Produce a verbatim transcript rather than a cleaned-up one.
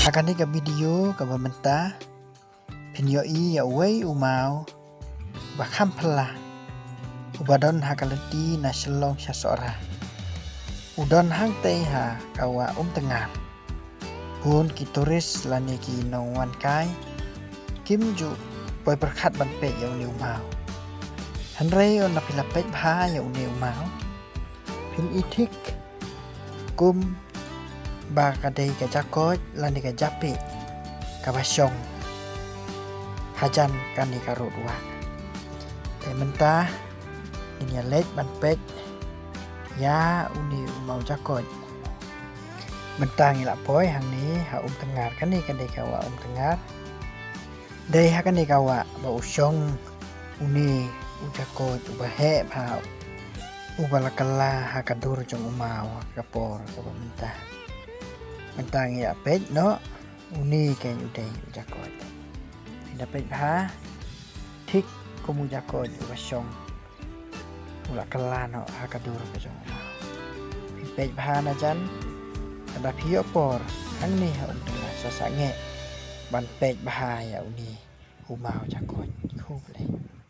Ha kane ka video kaba mynta, phin ïohi ïa uwei u maw ba kham phylla, uba don ha ka lynti na Shillong sha Sohra. U don hangtei ha ka wah Umtyngar. Bun ki tourist lane ki nongwan kai kim ju poi pyrkhat ban peit ïa une u maw. Hynrei ynda phi la peit bha ïa une u maw, phin i thik kum ba ka dei ka jakoit lane ka japieh kaba shong hajan kane ka rud wah. Te mynta ngin ïa leit ban peit ïa une u maw jakoit. Mynta ngi la poi hangne ha Umtyngar, kane ka dei ka wah Umtyngar. Dei ha kane ka wah ba u shong une u jakoit uba heh bha, uba la kylla ha ka dur jong u maw ha ka por kaba mynta. Mynta ngi ïa peit noh, une keiñ u dei u jakoit. Phin da peit bha, thik kum u jakoit uba shong, u la kylla noh ha ka dur ka jong u maw. Phin peit bha na jan, lada phi ïoh por hangne ha Umtyngar, sa sangeh ban peit bha ïa une u maw jakoit. Khublei.